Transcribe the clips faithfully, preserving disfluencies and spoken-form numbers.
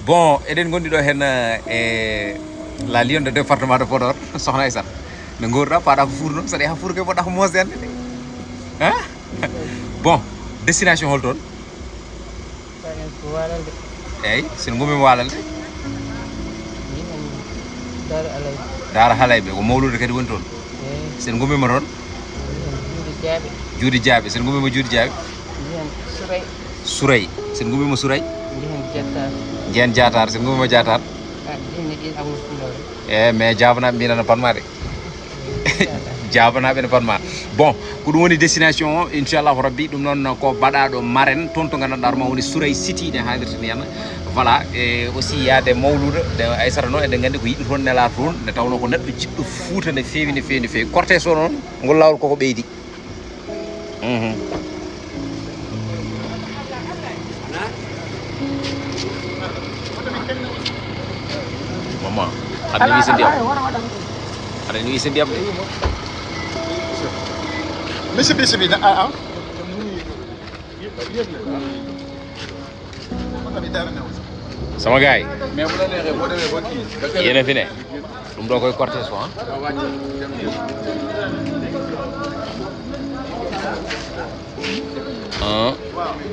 Bon, eɗen ngondi ɗo hen, eh, e la Lion de département de Podor, Sokhna Aissata. No ngorɗa, paɗa ko fuur noon, saɗa yaha fuur ke mboɗa ko mosde hannde de. Hein? Bon, destination hol toon? Eyi, sen ngumima Walalde. Daara Halayɓe. Daara Halayɓe, ko mawlude kadi woni toon. Eyi. Sen ngumima toon? Juuɗe Jaaɓe. Juuɗe Jaaɓe, sen ngumima Juuɗe Jaaɓe? Suray. Suray, sen ngumima Suray? Jehen Jattar. Jeen Jaatar, sen ngumima Jaatar? Ah, jehen ɗin amul fulore. E mais jaabanaɓe mbinana panmade. Jaabanaɓe ne panma. Bon, ko ɗum woni destination o, inchallahu rabbi. Ɗum noon ko baɗaɗo maren toon to gandanɗa ma woni Suray City ne haalirta ni henna. Voilà, e aussi yaade mawluda de Aissata noon eɗen gandi ko yiɗi toon nela toon, nde tawno ko neɗɗo jiɗɗo Fuuta nde feewi, nde feewi, nde feewi. Cortège o noon ngol lawol koko ɓeydi. Mhm. Mama, aɗa ni wisa ndiyam? Aɗa ni wisa ndiyam de? Misi bisi bi na a a. Sama gaay. Yene fine. Ɗum ɗo koye cortège o, hein? Un,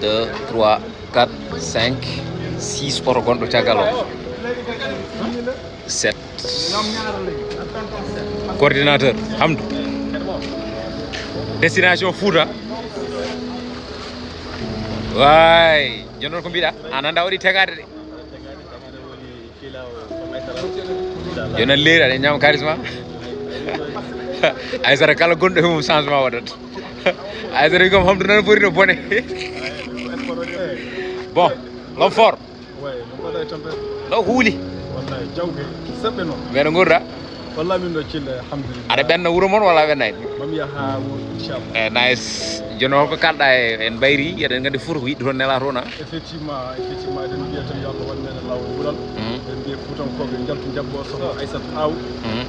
deux, trois, quatre, cinq, six oto gonɗo caggal o. Sept. Coordinateur Hamdou. Destination Fouta. Waay, jooni noon ko mbiɗa? An anda waɗi tegaade de. Jooni noon leeri aɗa ñaama kalis ma. Aysata kala gonɗo e mum changement waɗat. Aysata wi kam Hamdou nana foti no bone. Bon, l'homme fort. Ouais, no mbaɗa e tampere. Ɗo ko wuli. Wallahi jawge seɓɓe noon. Mbeɗa ngorda. Wallahi min ɗo cille alhamdulillah. Aɗa ɓenna wuro mon walla a ɓennani? Mami yaha wuro inchallah. E nice. Jooni o ko kalɗa e en mbayri eɗen gandi fof ko yiɗde toon nela toon a. Effectivement, effectivement eɗen mbiya tan yo Allah waɗ men e laawol ngulal. Mhm. Eɗen mbiya fuutankooɓe njaltu njaɓɓo sohna Aissata Aw. Mhm.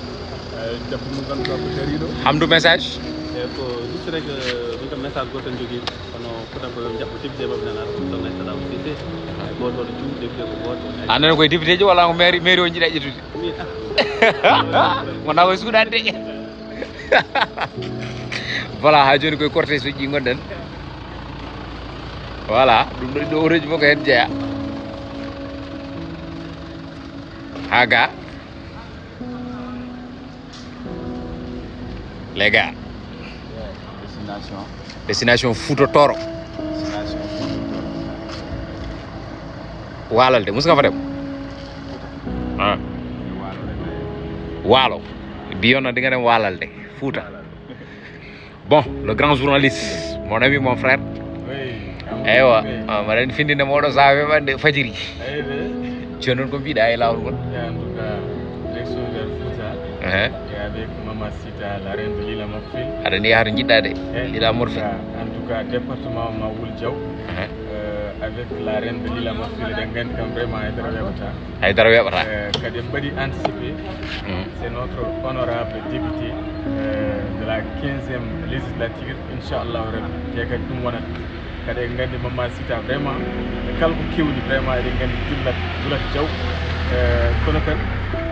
Eyi, debbo mo ngannduɗaa ko dariiɗo. Hamdou message? Eyi, ko juste rek, eh, min kam message gooto tan jogii. Kono fota ko yo jaɓɓo tigi de maɓɓe nana ɗum ɗon nesta ɗaw sise. Gooto ɗo cuuɗi de ko gooto. An nana koye député ji walla ko mairie, mairie o jiɗa ƴettude? Wona koye suuɗade de. Voilà, ha joni koye cortège uji ɗi gonɗen. Voilà, ɗum ɗo ɗo otoji fof ko hen jeeya. Ha ga. Les gars. Destination. Destination Fouta Toro. Destination Fouta Toro. Walalde, muska fadem. Ah. Walo. Biyo na dinga dem Walalde. Fouta. Bon, le grand journaliste, mon ami, mon frère. Oui. Eywa, ah, mbaɗen findinde moɗo sa weɓande fajiri. Eywa. Jooni noon ko mbiɗa e laawol ngol? Ya, en tout cas, direction vers Fouta. Uh-huh. Et avec Mama Sita, la reine de l'île à Morphil. Aɗa ni yaha to jiɗɗa de, eh, l'île à Morphil. En tout cas, département ma wul jaw. Uh-huh. Euh, avec la reine de l'île à Morphil, eɗen nganndi kam vraiment haydara weɓata. Haydara weɓata. Euh, kadi en mbaɗi anticipé. Mhm. C'est notre honorable député, euh, de la quinzième législature, inchallahu rabbi. Te kadi ɗum wonat. Kadi en nganndi Mama Sita vraiment, e kala ko kewni vraiment eɗen nganndi jullat, julat jaw. Eh, kono kadi,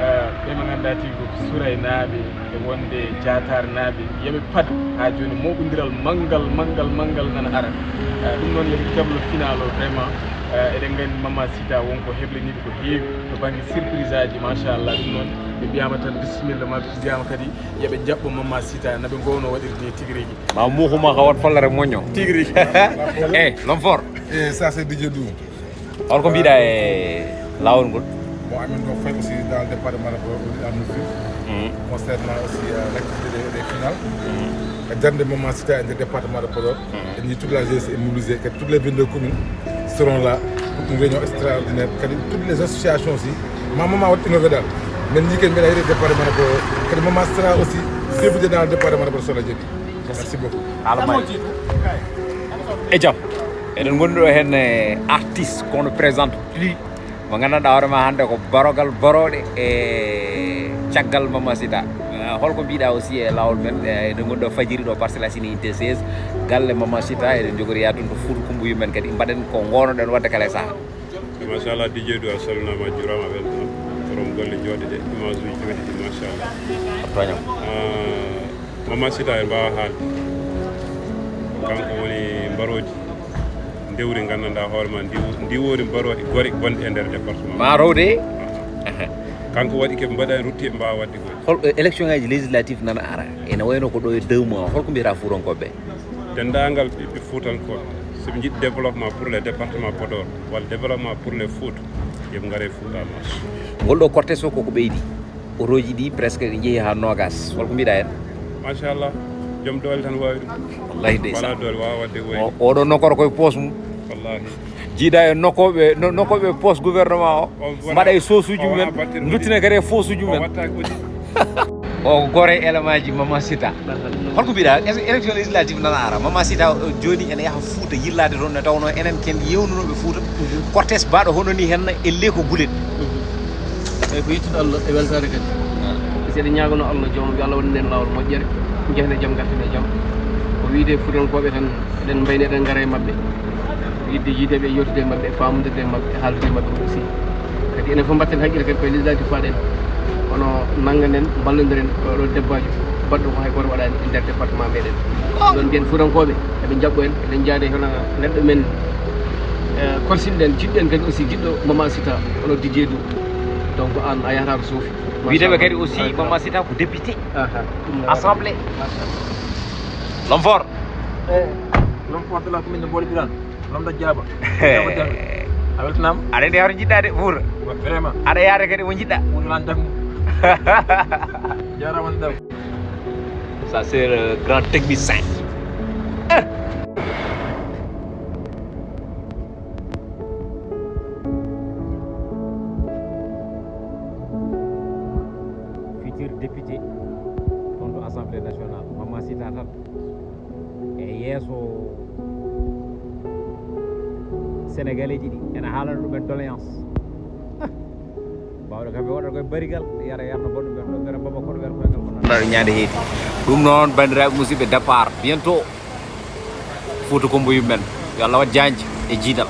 eh, ɓe mo ngannduɗaa tigi ko Suray naaɓe, e wonde Jaatar naaɓe, yoɓe pad haa jooni mooɓondiral manngal, manngal, manngal nana ara. Eh, ɗum noon yoɓe keblo final o vraiment. Eh, eɗen nganndi Mama Sita won ko heblaniiɓe ko heewi to bannge surprise aji, machallah. Ɗum noon ɓe mbiyaama tan bisimilla ma, ɓe mbiyaama kadi yoɓe jaɓɓo Mama Sita, no ɓe ngowno waɗirde ni tigi rigi. Ma muuhu ma ka wat follere moño. Tigi rigi. Eh, l'homme fort. Et ça, c'est D J Doudou. Hol ko mbiɗa e laawol ngol? Bon, amin ɗo fayi aussi dans le département de Podor, on est à Morphil. Mhm. Concernant aussi, euh, l'activité des, des finales. Mhm. E darnde Mama Sita e nder département de Podor. Mhm. En dit toute la jeunesse est mobilisée, que toutes les vingt-deux communes seront là pour une réunion extraordinaire. Kadi toutes les associations aussi, ma Mama waɗ innové dal. Men ni ken mbiɗa yeɗe département de Podor. Kadi Mama sera aussi député dans le département de Podor, so Allah jaɓi. Merci beaucoup. Haala ma. E jam. Eɗen ngondi ɗo heen, eh, artiste qu'on ne présente plus. Mo nganndanɗaa hoore ma hannde ko barogal barooɗe e caggal Mama Sita. Eh, holko mbiɗa aussi e laawol men, eh, eɗen ngondi ɗo fajiri ɗo Parcelles Assainies unité seize, galle Mama Sita, eɗen njogori yaade toon to Fouta Kumba yummen kadi mbaɗen ko ngownoɗen waɗde kala e sahaa. Machallah, D J Dou, a salminaama, a juuraama, a weltanaama. Korom golle jooɗɗe ɗe, image uji jooɗɗi ɗi, machallah. A tooñaama. Ah, Mama Sita en mbaawa haalde. Ko kanko woni mbarooji ndewri, nganndanɗaa hoore ma, ndi, ndi woni mbarooji gore gonɗi e nder département. Ma rowde? Aha. Kanko waɗi ke mbaɗa en rutti e mbaawa waɗde goy. Hol, eh, élection ngaji législative nana ara. Ene wayno ko ɗo e deux mois. Holko mbiyata Fuutankooɓe? Denndaangal ɓiɓɓe Fuutankooɓe, so ɓe njiɗi développement pour le département Podor, walla développement pour le Fouta, yo ɓe ngare Fouta Marche. Ngol ɗo cortège o koko ɓeydi. Otooji ɗi presque ɗi njehi ha nogas. Holko mbiɗa hen? Machallah, joom doole tan wawi ɗum. Wallahi ndeysaan. Wala doole wawa wadde woyde. O-, oɗo nokkoro koye poos mum. Wallahi. Jiiɗa e nokkoɓe, no-, nokkoɓe poos gouvernement o. On wona, mbaɗa e sosuji o mumen, wona battirɗo nduttina kadi e fosuji o mumen. Watta ko ɗi. O ko gore élément ji Mama Sita. Holko mbiɗa? Est-ce que élection législative nana ara? Mama Sita, o, joni ene yaha Fouta yillade toon, nde tawno enen ken yewnunoɓe Fouta. Mhm. Cortège baɗo hono ni hen e leko gulet. Mhm. Eyyi, ko yettude Allah e weltaare kadi. Ah. Seeɗa ñaagono Allah joom, yo Allah waɗan en laawol moƴƴere, njahen e jam, ngarten e jam. Ko wiyde Fuutankooɓe tan, eɗen mbayni, eɗen ngara e maɓɓe. Yidde yiideɓe, yewtude e maɓɓe, faamondirde e maɓɓe, haaldude e maɓɓe aussi. Kadi enen fof mbatten haqqille kadi koye législatif faaɗen. Kono nannganen, mballondiren, ko oɗo debbajo baɗɗo ko hay gooto waɗaani e nder département meɗen. Ɗon mbiyen Fuutankooɓe, eɓe njaɓɓo en, eɗen njaade hono neɗɗo men, eh, korsinɗen, jiɗɗen kadi aussi, jiɗɗo Mama Sita, hono D J Dou. Donc, aan a yahata to suufi. Wideɓe kadi aussi, Mama Sita ko député. Aha. Assemblée. Machallah. L'homme fort. Eh, l'homme fort de la commune de Mboɗo Birane. L'homme de Diaba. Diaba Diagne. A weltanaama. Aɗa andi hoto jiɗɗa de, Fuuta. Vraiment. Aɗa yaade kadi mo jiɗɗa. Fuuta lan dammi. Jaaraama ndam. Ça, c'est le grand technicien. Futur député, on to Assemblée nationale, Mama Sita tan. E yeeso Sénégalais ji ɗi, ena haalana ɗumen doléance. Ah, mbawɗo kamɓe waɗata koye barigal, yara yarno baɗɗo ɓen ɗo, mbiyata baba koɗo ɓen koyngal ko nan. Ɗaɗo ñande heedi. Ɗum noon, bandiraɓe musidɓe, départ bientôt. Fouta Koumba yummen. Yo Allah waɗ jaanji e jiidal.